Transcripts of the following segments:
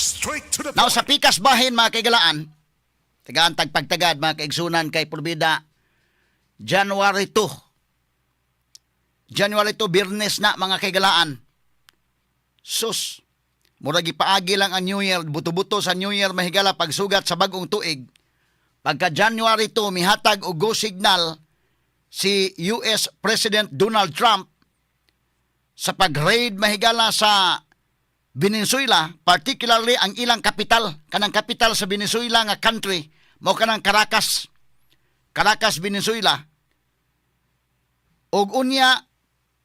Straight to the Now point. Sa pikas bahin, mga kaigalaan, tagaan tagpagtagad, mga kaigsunan, kay Purbida, January 2. January 2, Biyernes na, mga kaigalaan. Sus, murag ipaagi lang ang New Year, buto-buto sa New Year, mahigala, pagsugat sa bagong tuig. Pagka January 2, mihatag og go signal si US President Donald Trump sa pag-raid, mahigala, sa Venezuela, particularly ang ilang capital, kanang capital sa Venezuela nga country, mao kanang Caracas. Caracas, Venezuela. Og unya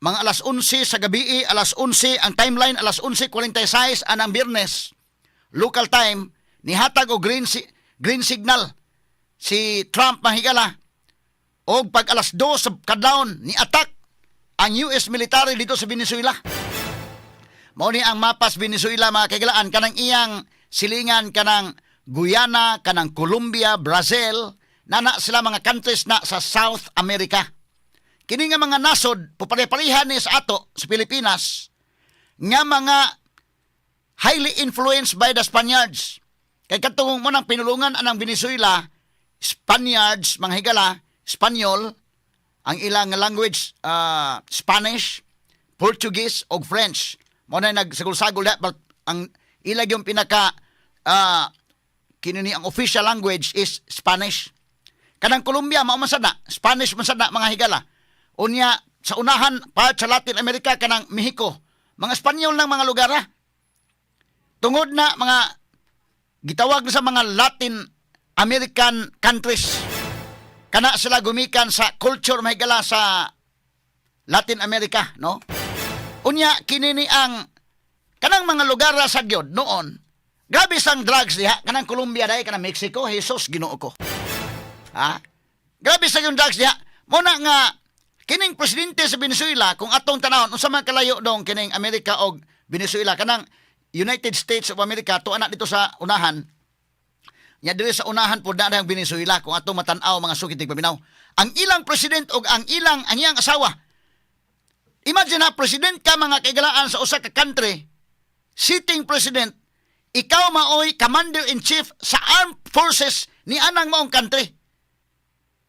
mga alas 11 sa gabi, alas 11 ang timeline, alas 11:46 anang Biyernes local time, nihatag og green signal si Trump, mahigala. Og pag alas 2 sa kadlawon, ni attack ang US military dito sa Venezuela. Mao ni ang mapas Venezuela, mga kaigalaan, kanang iyang silingan, kanang Guyana, kanang Colombia, Brazil, nana sila mga countries na sa South America. Kini nga mga nasod pupare-parehan ni sa ato sa Pilipinas nga mga highly influenced by the Spaniards. Kay katong mo nang pinulungan anang Venezuela, Spaniards, mga higala, Spanyol, ang ilang language, Spanish, Portuguese ug French. Mo na nagsagol-sagol da, but ang ilag yung pinaka kini ni ang official language is Spanish. Kanang Colombia mao man sad na, Spanish man sad na, mga higala. Unya sa unahan part sa Latin America, kanang Mexico, mga Espanyol ng mga lugar ha. Tungod na mga gitawag na sa mga Latin American countries. Kana sila gumikan sa culture, mahigala, sa Latin America, no? Unya kini ni ang kanang mga lugar ra sa gyud noon. Grabe sang drugs diha, kanang Colombia dai, kanang Mexico, Jesus, Ginoo ko. Ha? Grabe sa yung drugs diha. Muna nga kining presidente sa Venezuela, kung atong tanawon unsa man kalayo dong kining Amerika og Venezuela, kanang United States of America to anak dito sa unahan. Nya diri sa unahan po na ang Venezuela kung atong matan-aw, mga sukit paminaw. Ang ilang president og ang iyang asawa. Imagine ha, president ka, mga kaigalaan, sa usa ka country, sitting president, ikaw maoy commander-in-chief sa armed forces ni anang maong country.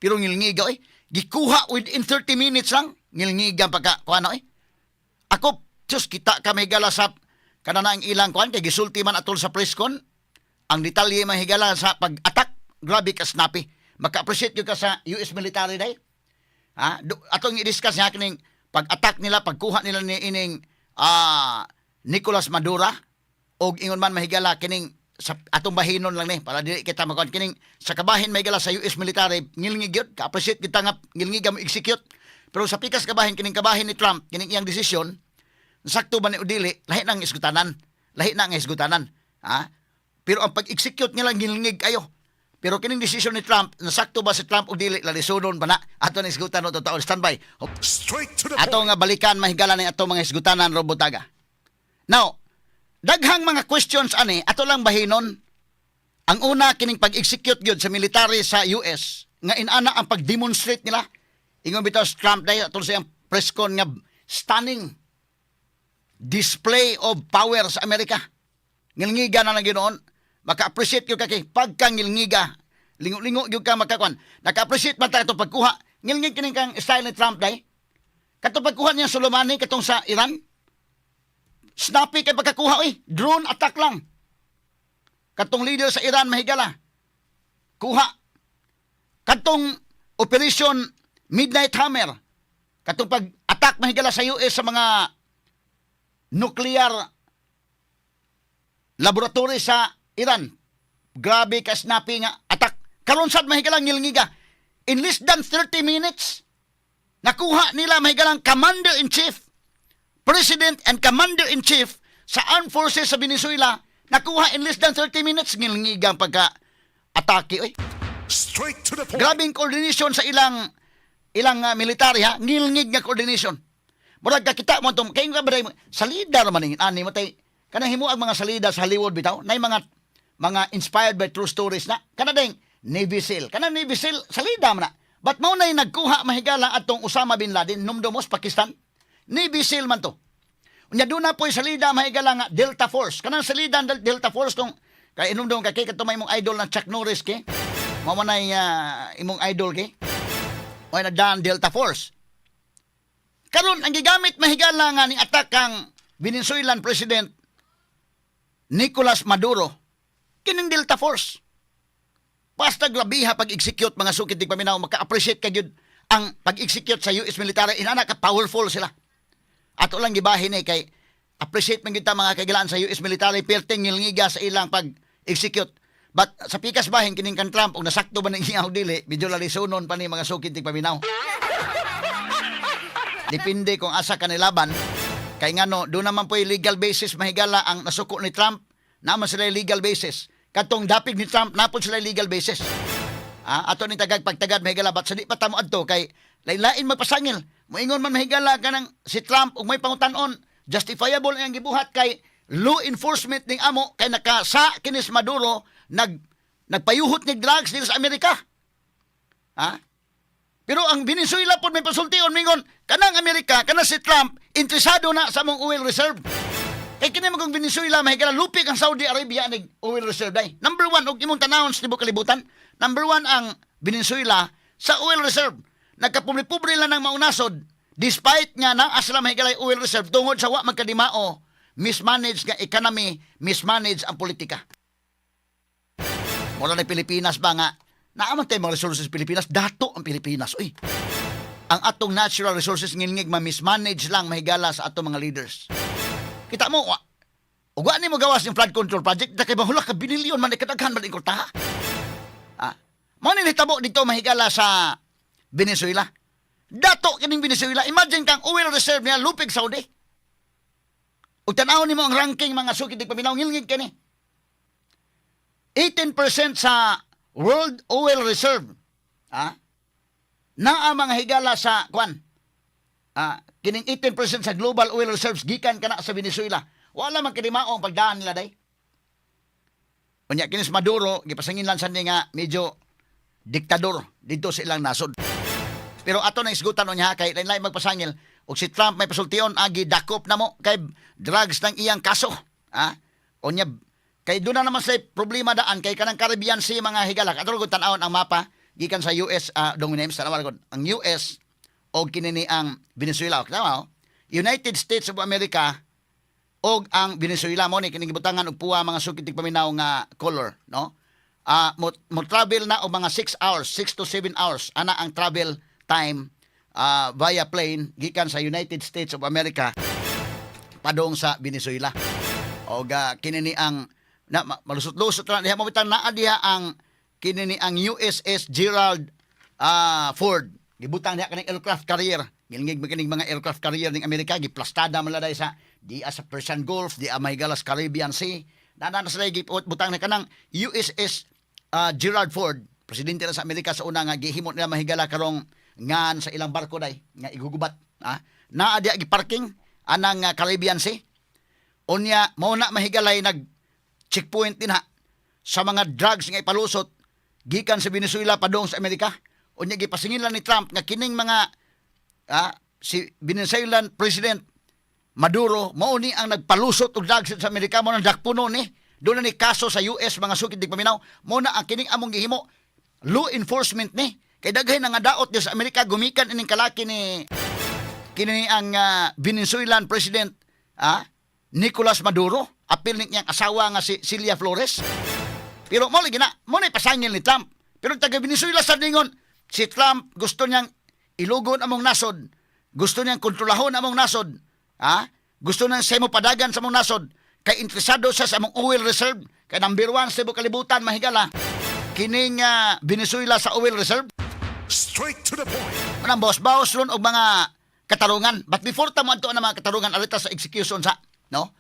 Pero ngilngiga oy, gikuha within 30 minutes lang, ngilngiga pagka kuan oy. Ako, Diyos, kita ka mahigala sa kanana ang ilang kuan kay gisulti man atol sa press con ang detalye, mahigala, sa pag-attack, grabe ka snappy. Maka-appreciate gyud ka sa US military day. Ha? Atong i-discuss niya kining pag-attack nila, pagkuha nila ni ining Nicolas Maduro og ingon man, mahigala, kining sa atong bahinon lang ni para dili kita makuan kining sa kabahin, mahigala, sa US military, ngilngig gyud, ka-appreciate kita nga ngilngig mo execute. Pero sa pikas kabahin, kining kabahin ni Trump, kining iyang desisyon, sakto ba ni o dili, lahi nang isgutanan, lahi na ang isgutanan, ha? Pero ang pag-execute nila, ngilngig kayo. Pero kining desisyon ni Trump, nasakto ba si Trump o dili, lalisunon pa na ato na isgutan no totoo. Standby. Straight to the Ato point. nga balikan, mahigala, ni ato mga isgutanan robotaga. Now, daghang mga questions ani, ato lang bahinon. Ang una, kining pag-execute gyud sa military sa US nga inana ang pag-demonstrate nila. Ingon bitaw si Trump dahil atol sa iyang press con nga stunning display of power sa Amerika. Ngilngiga na lang ginoon. Maka-appreciate gyud ka kay pagkangilngiga. Lingo-lingo gyud ka makakuan. Naka-appreciate man ta itong pagkuha. Ngilngig kining kang style ni Trump day. Katong pagkuha niya Soleimani katong sa Iran. Snappy kay pagkakuha oy. Drone attack lang. Katong leader sa Iran, mahigala. Kuha. Katong Operation Midnight Hammer. Katong pag-attack, mahigala, sa US sa mga nuclear laboratory sa Iran. Grabe ka snappy nga attack. Karon sad, mahigala, ngilngiga. In less than 30 minutes, nakuha nila, mahigalang, commander-in-chief, president and commander-in-chief sa armed forces sa Venezuela, nakuha in less than 30 minutes, ngilngigang pagka atake oy. Straight to the point. Grabing coordination sa ilang military ha, ngilngig nga coordination. Murag kakita mo tong kay nga ba salida ra man ning ani mo tay kanang himo ang mga salida sa Hollywood bitaw, nay mga inspired by true stories na kana ding Navy SEAL. Kanang Navy SEAL, salida man na. But mao nay nagkuha, mahigala, atong Osama bin Laden, numdumos Pakistan. Navy SEAL man to. Unya doon na po'y salida, mahigala, nga Delta Force. Kanang salida ang Delta Force kung kay inom kay kay kadto may imong idol na Chuck Norris ke. Mao man ay imong idol ke. Mao na daan Delta Force. Karon ang gigamit, mahigala, nga ni attack ang Venezuelan President Nicolas Maduro kining Delta Force. Basta grabiha pag-execute, mga sukit di paminaw, maka-appreciate ka gyud ang pag-execute sa US military, inana ka powerful sila. Ato lang gibahin eh kay appreciate man gyud ta, mga kaigalaan, sa US military, perting ngilngiga sa ilang pag-execute. But sa pikas bahin kining kan Trump og nasakto ba ning iya og dili, medyo lalisunon pa ni, mga sukit di paminaw. Depende kung asa ka nilaban. Kay ngano, doon naman po legal basis, mahigala, ang nasuko ni Trump, naman sila legal basis. Katong dapig ni Trump, napod sila legal basis. Ah, ato ni tagag pagtagad, mahigala, but sa di pa tamo adto kay lain-lain magpasangil. Moingon man, mahigala, kanang si Trump ug may pangutan-on justifiable ang gibuhat kay law enforcement ning amo kay nakasa kinis Maduro nagpayuhot ni drugs dito sa Amerika. Ha? Pero ang Venezuela po may pasultion mingon kanang Amerika, kanang si Trump interesado na sa among oil reserve. Kay kini magong Venezuela, mahigala, lupik ang Saudi Arabia nig oil reserve day. Number one og imong tanawon sa tibok kalibutan, number one ang Venezuela sa oil reserve. Nagkapobre-pobre lang ng maunasod despite nga naa sila, mahigala, oil reserve tungod sa wa magkadimao, mismanage nga economy, mismanage ang politika. Mura na Pilipinas ba nga naa man tayo mga resources sa Pilipinas, dato ang Pilipinas. Uy. Ang atong natural resources ngilngig ma-mismanage lang, mahigala, sa atong mga leaders. Kita mo, wa, ug wa ni mo gawas yung flood control project, da kay mahula ka bililyon man, kadaghan man ing kwartaha. Ah. Mao ni nahitabo dito, mahigala, sa Venezuela. Dato kining Venezuela. Imagine kang oil reserve niya lupig Saudi. Ug tan-awon nimo ang ranking, mga sukid di paminaw, ngilngig kani. 18% sa World Oil Reserve. Ah? Naa, mga higala, sa kwan. Ah, kining 18% sa global oil reserves gikan kana sa Venezuela. Wala man kadimao ang pagdaan nila day. Unya kinis Maduro gipasangin lang sa nga medyo diktador dito sa ilang nasod. Pero ato na isgutan unya kay lain-lain magpasangil ug si Trump may pasultion agi dakop na mo kay drugs ng iyang kaso. Ah? Unya kay doon na naman sa problema daan kay kanang Caribbean Sea, mga higala. Ato gud tan-awon ang mapa gikan sa US dong names tanawa gud ang US og kini ni ang Venezuela. Tama, oh? United States of America og ang Venezuela mo ni kining gibutangan og puwa, mga sukit paminaw, nga color, no? Ah, mo travel na og mga 6 hours, 6 to 7 hours ana ang travel time via plane gikan sa United States of America padung sa Venezuela. Og kini ni ang na malusot-lusot na diha mo bitang naa diha ang kini ni ang USS Gerald Ford. Gibutang diha kaning aircraft carrier. Gilngig man kining mga aircraft carrier ning Amerika, giplastada man la sa diya sa Persian Gulf, diya mahigalas Caribbean Sea. Naa na sila gibutang na kanang USS Gerald Ford, presidente na sa Amerika sa una nga gihimo nila, mahigala, karong ngan sa ilang barko day nga igugubat. Ah, naa diha giparking anang Caribbean Sea. Unya mao na, mahigalay, nag checkpoint din ha sa mga drugs nga ipalusot gikan sa Venezuela padung sa Amerika. Unya gipasingil lang ni Trump nga kining mga si Venezuelan President Maduro mao ni ang nagpalusot og drugs sa Amerika, mo nang dakpuno ni. Doon na ni kaso sa US, mga sukid di paminaw. Mo na ang kining among gihimo law enforcement ni. Kay daghay na nga daot sa Amerika gumikan ining kalaki ni kini ang Venezuelan President Nicolas Maduro, apil ni niyang asawa nga si Cilia Flores. Pero mo lagi na, mo na ipasangil ni Trump. Pero taga Venezuela sa ningon, si Trump gusto niyang ilugon among nasod. Gusto niyang kontrolahon among nasod. Ha? Gusto niyang siya mo padagan sa among nasod. Kay interesado siya sa among oil reserve. Kay number one sa tibuok kalibutan, mahigala, kining Venezuela sa oil reserve. Straight to the point. Manang boss baos ron og mga katarungan. But before ta mo adto ang mga katarungan, alita sa execution sa, no?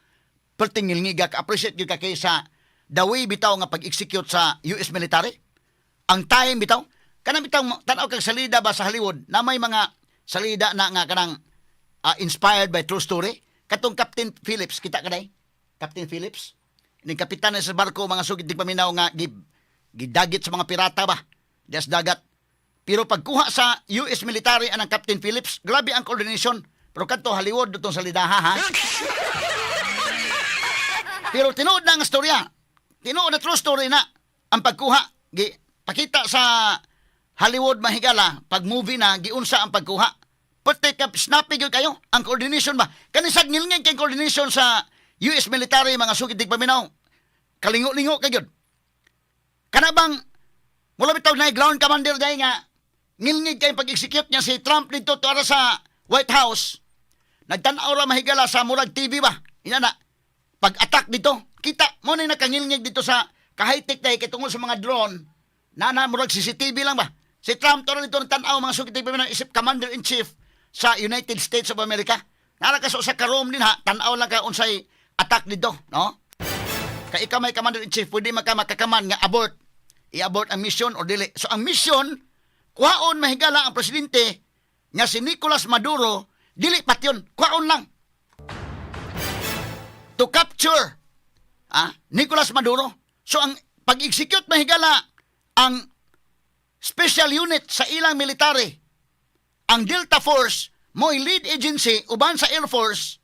Perting ngilngiga ka, appreciate gyud ka kay sa the way bitaw nga pag-execute sa US military. Ang time bitaw, kanang bitaw tan-aw kag salida ba sa Hollywood na may mga salida na nga kanang inspired by true story. Katong Captain Phillips, kita ka day? Captain Phillips? Ni kapitan na sa barko, mga sugid di paminaw, nga gidagit sa mga pirata ba? Dias dagat. Pero pagkuha sa US military anang Captain Phillips, grabe ang coordination. Pero kadto Hollywood dutong sa lidaha ha. Pero tinuod na ang istorya. Tinuod na, true story na ang pagkuha. Gi pakita sa Hollywood, mahigala, pag movie na giunsa ang pagkuha. Pati ka snappy gyud kayo ang coordination ba. Kani sad ngilngig kay coordination sa US military, mga sugid paminaw. Kalingo-lingo kay gyud. Kana bang mula bitaw na ground commander dahil nga ngilngig kay pag-execute niya si Trump dito to ara sa White House. Nagtan-aw ra, mahigala, sa murag TV ba. Ina na pag-attack dito, kita mo na nakangilngig dito sa ka-high-tech dahil kay tungod sa mga drone na na murag CCTV lang ba. Si Trump to dito nagtan-aw, mga sugid paminaw, isip commander in chief sa United States of America. Nara ka sa ka room din ha, tan-aw lang ka unsay attack dito, no? Kay ikaw may commander in chief, pwede maka maka-command nga abort. I-abort ang mission or dili. So ang mission, kuhaon, mahigala, ang presidente nga si Nicolas Maduro, dili patyon, kuhaon lang. To capture Nicolas Maduro. So ang pag-execute, mahigala, ang special unit sa ilang military, ang Delta Force, mo'y lead agency uban sa Air Force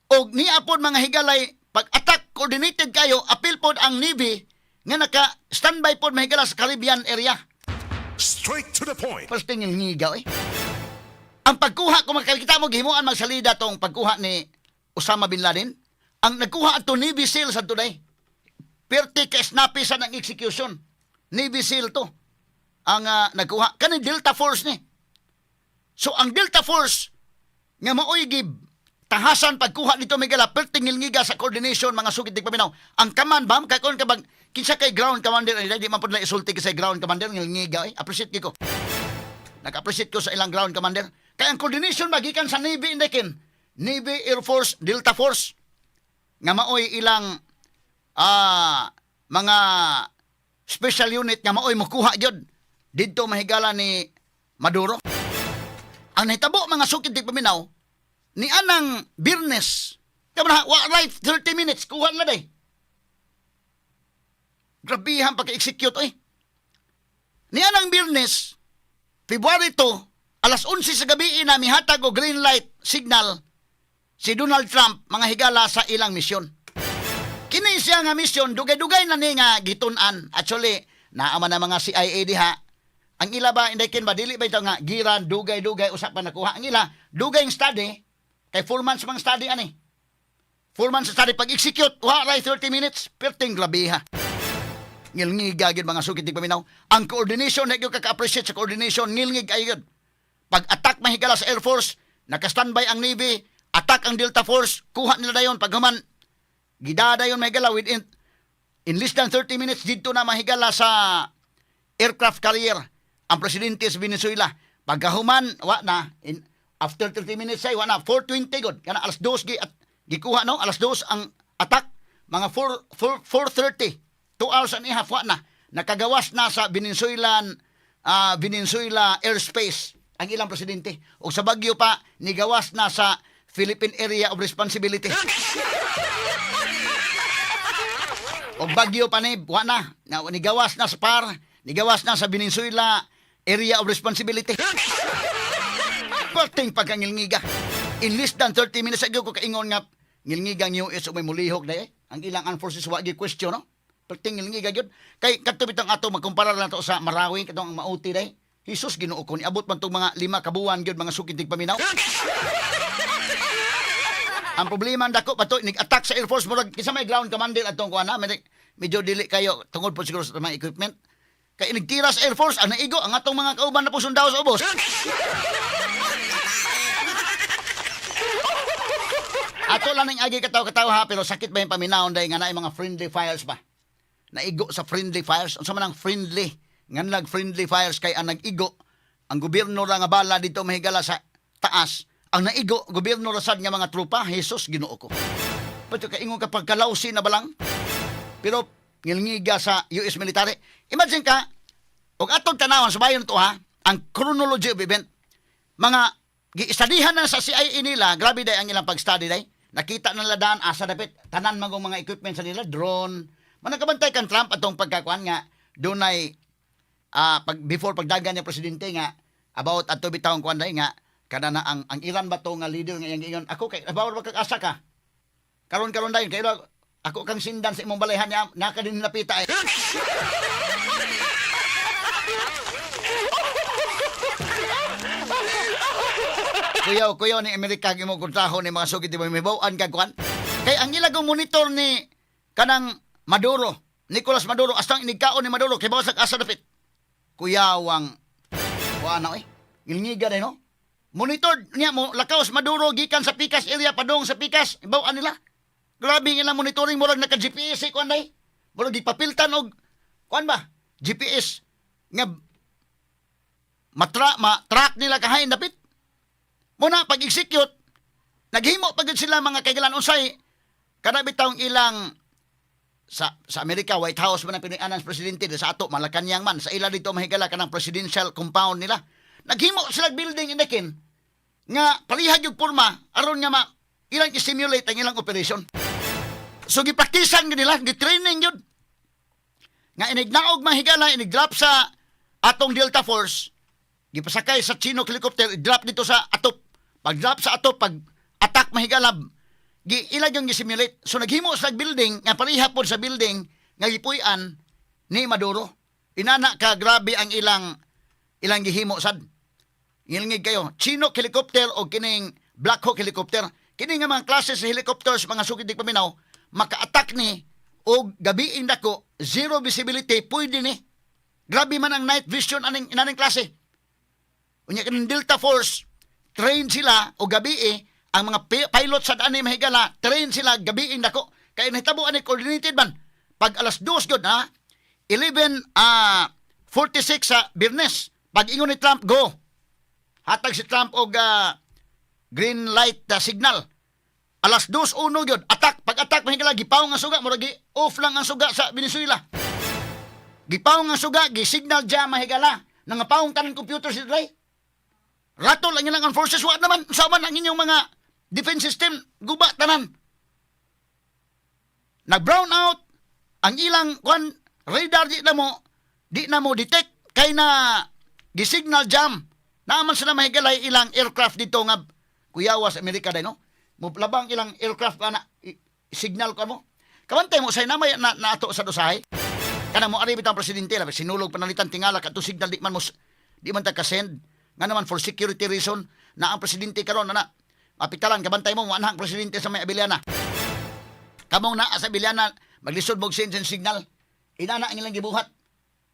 og niya pod, mga higalay, pag-attack coordinated kayo, apil pod ang Navy nga naka standby pod, mahigala, sa Caribbean area. Straight to the point. First thing yung ngigaw eh. Ang pagkuha, kung makakita mo, gihimuan magsalida tong pagkuha ni Osama Bin Laden. Ang nagkuha ato Navy SEAL sa today. Perti ka snappy sa ng execution. Navy SEAL to. Ang nagkuha. Kani Delta Force ni. So ang Delta Force nga maoy gib tahasan pagkuha nito megala, perti ngilngiga sa coordination, mga sugid paminaw. Ang command ba kay kon ka bang kinsa kay ground commander ay di man pud na isulti kay sa ground commander, ngilngiga eh. Appreciate ko. Nag-appreciate ko sa ilang ground commander. Kaya ang coordination magikan sa Navy indekin. Navy, Air Force, Delta Force. Nga maoy ilang mga special unit nga maoy mukuha gyud didto, mahigala, ni Maduro. Ang nahitabo, mga sukid di paminaw, ni anang Biyernes, kamo na, wa right 30 minutes, kuha na day. Grabihan pagka-execute, oy. Ni anang Biyernes, February 2, alas 11 sa gabi na mihatag og green light signal si Donald Trump, mga higala, sa ilang misyon. Kini siya nga misyon, dugay-dugay na ni nga gitun-an. Actually, naa man na mga CIA diha. Ang ila ba, hindi kin ba, dili ba ito nga, giran, dugay-dugay, usap pa nakuha. Ang ila, dugay yung study, kay 4 months mang study ani. 4 months study, pag-execute, wa ray 30 minutes, perting grabiha. Ngilngiga gyud, mga sugid paminaw. Ang coordination, na gyud kaka-appreciate sa coordination, ngilngig ay gyud. Pag-attack, mahigala, sa Air Force, naka-standby ang Navy, attack ang Delta Force, kuha nila dayon paghuman gidada dayon, mahigala, within in less than 30 minutes didto na, mahigala, sa aircraft carrier ang presidente sa Venezuela. Pagkahuman, wa na in after 30 minutes ay wa na, 4:20 god kana, alas 2 gi at gikuha no, alas 2 ang attack, mga 4 4 4:30, 2 hours and a half, wa na, nakagawas na sa Venezuela airspace ang ilang presidente ug sa Bagyo pa nigawas na sa Philippine Area of Responsibility. Og Bagyo pa ni, wa na. Na nigawas na sa PAR, nigawas na sa Venezuela Area of Responsibility. Perting pagkangilngiga. In less than 30 minutes ago ko kaingon nga ngilngiga ang US o may mulihok na eh. Ang ilang armed forces wa gi question no. Perting ngilngiga gyud. Kay kadto bitong ato magkumpara lang to sa Marawi katong ang Mauti day. Jesus, Ginoo ko, niabot man tong mga 5 ka buwan gyud, mga sukid paminaw. Ang problema ang dako pa to, nag-attack sa Air Force murag kinsa may ground commander atong kuan na medyo dili kayo tungod po siguro sa mga equipment. Kay nagtira sa Air Force, ang naigo ang atong mga kauban na po sundalo sa ubos. Ato lang ning agi kataw-kataw ha, pero sakit ba yung paminawon dahil nga na mga friendly fires ba? Naigo sa friendly fires. Unsa man ang friendly? Nganlag friendly fires kay ang nag-igo ang gobyerno ra nga bala dito, mahigala, sa taas. Ang naigo gobyerno ra sad nga mga tropa. Jesus, Ginoo ko. Pato kaingon ka pagkalawsi na balang. Pero ngilngiga sa US military. Imagine ka og atong tanawan sa bayon to ha, ang chronology of event. Mga giistadihan na sa CIA nila, grabe day ang ilang pag-study day. Nakita na nila daan asa dapit tanan magong mga equipment sa nila, drone. Man nakabantay kan Trump atong pagkakuan nga dunay pag before pagdagan niya presidente nga about ato bitawng kuan day nga Kada na ang Iran ba to nga leader nga iyang giingon, "Ako kay bawal ba kag asa ka karon karon dayon kay ako kang sindan sa imong balayhan niya naka din napita eh." Kuyaw, kuyaw ni Amerika imo kontraho ni mga sugid, di ba mibaw-an kag kuan? Kay ang ilagong monitor ni kanang Maduro, Nicolas Maduro, astang inigkaon ni Maduro kay bawas asa dapit. Kuyawang wa na oy. Ngilngiga day, no? Monitored niya mo lakaw sa Maduro gikan sa Pikas area padung sa Pikas, ibaw-an nila. Grabe ang ilang monitoring, murag naka GPS eh, kuan day. Murag gipapiltan og kuan ba? GPS nga matra ma-track nila kahain dapit. Muna pag-execute, naghimo pag sila mga kailan unsay kada bitawng ilang sa Amerika, White House man ang pinuy-anan sa presidente, sa ato Malacañang man, sa ila dito mahigala kanang presidential compound nila. Naghimo sila building inakin nga parihag yung porma aron nga ma ilang i-simulate ang ilang operation. So gipraktisan gyud nila, gi-training gyud. Nga inignaog mahigala, inig-drop sa atong Delta Force, gipasakay sa Chinook helicopter, i-drop dito sa atop. Pag drop sa atop, pag attack mahigalab, gi ila yung gi-simulate. So naghimo sa building nga pareha pod sa building nga gipuy-an ni Maduro. Inana ka grabe ang ilang gihimo sad. Ngilngig kayo. Chinook helicopter o kining Black Hawk helicopter. Kini nga mga klase sa helicopters, mga sugid paminaw, maka-attack ni og gabiing dako, zero visibility, pwede ni. Grabe man ang night vision aning klase. Unya kining Delta Force, train sila o gabi eh, ang mga pilot sa daan ni mahigala, train sila gabiing dako. Kay nahitabo ani coordinated man. Pag alas 2 gyud ha, 11 46 sa Biyernes, pag ingon ni Trump, "Go." Hatag si Trump og green light signal. Alas 2:01 gyud, attack. Pag attack mahigala, gipawong ang suga, murag off lang ang suga sa Venezuela. Gipawong ang suga, gi-signal jam mahigala. Nangapawong tanan computer si Dre. Ratol ang ilang armed forces, wa naman sa man ang inyong mga defense system, guba tanan. Nag-brown out ang ilang kwan radar, di na mo detect kay na gi-signal jam. Naaman sila mahigalay ilang aircraft dito nga kuyawa sa Amerika day, no. Mo labang ilang aircraft ana signal ko mo. Kabantay mo say na may na, naato sa dosahay. Kana mo ari bitang presidente labi sinulog panalitan tingala kadto signal di man ta ka-send nga naman for security reason na ang presidente karon na mapitalan. Kabantay mo mo ang presidente sa may Abellana. Kamong naa sa Abellana, maglisod mo og send and signal. Inana ang ilang gibuhat.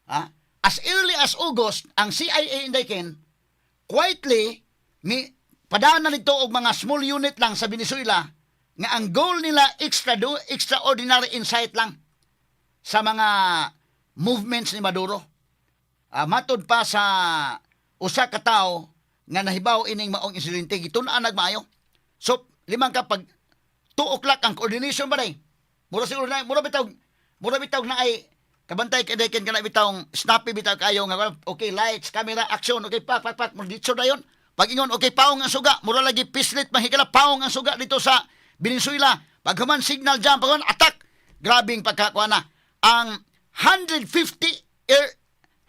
Ha? As early as August, ang CIA indayken quietly ni padaan na nito og mga small unit lang sa Venezuela nga ang goal nila extraordinary insight lang sa mga movements ni Maduro. Matod pa sa usa ka tawo nga nahibaw ining maong insidente, gitun-an nagmaayo. So, limang ka pag 2 o'clock ang coordination ba day? Mura siguro na, mura bitaw na ay kabantay kay ken kana bitawng snappy bitaw kayo nga okay, lights, camera, action, okay, pak pak pak, mo ditso dayon. Pag ingon, "Okay, paong ang suga," mura lagi pislit mahigala, paong ang suga dito sa Venezuela. Pag human signal jam, pag human attack, grabing pagkakuha na. Ang 150 air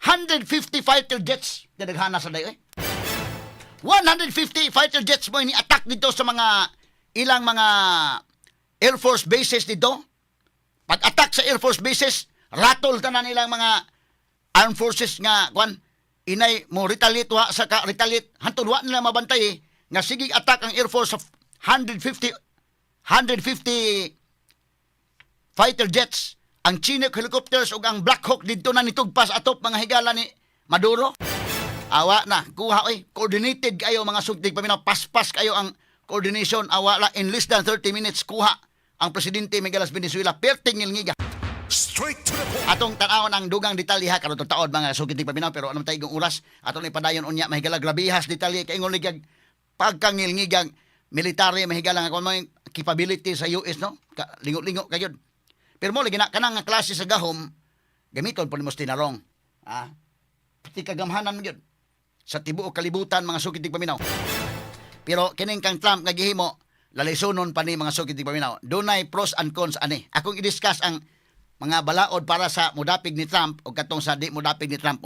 150 fighter jets dadaghana sa dayo eh. 150 fighter jets mo ini-attack dito sa mga ilang mga Air Force bases dito. Pag-attack sa Air Force bases, ratol tanan ilang mga armed forces nga kwan inay mo retaliate wa sa ka retaliate hantod wa nila mabantay eh, nga sige attack ang Air Force of 150 150 fighter jets, ang Chinook helicopters ug ang Black Hawk didto na nitugpas atop mga higala ni Maduro. Awa na kuha oy, coordinated kayo mga sugtig paminaw, paspas kayo ang coordination. Awa la, in less than 30 minutes kuha ang presidente Miguel Venezuela, perting ngilngiga. Straight to the point. Atong tan-awon ang dugang detalye ha karon taod mga sugtig paminaw, pero anong tayo oras ato ni padayon unya mahigala. Grabihas detalye kay ingon ligag pagkangilngigang military mahigala nga kung mga capability sa US, no. Lingo-lingo kayo, pero mo lagi na kanang nga klase sa gahom gamiton po nimo sa tinarong ah pati kagamhanan mo gyud sa tibuok kalibutan mga sugid paminaw. Pero kining kang Trump nga gihimo, lalisonon pa ni mga sugid paminaw. Dunay pros and cons ani. Akong i-discuss ang mga balaod para sa mudapig ni Trump o katong sa di mudapig ni Trump.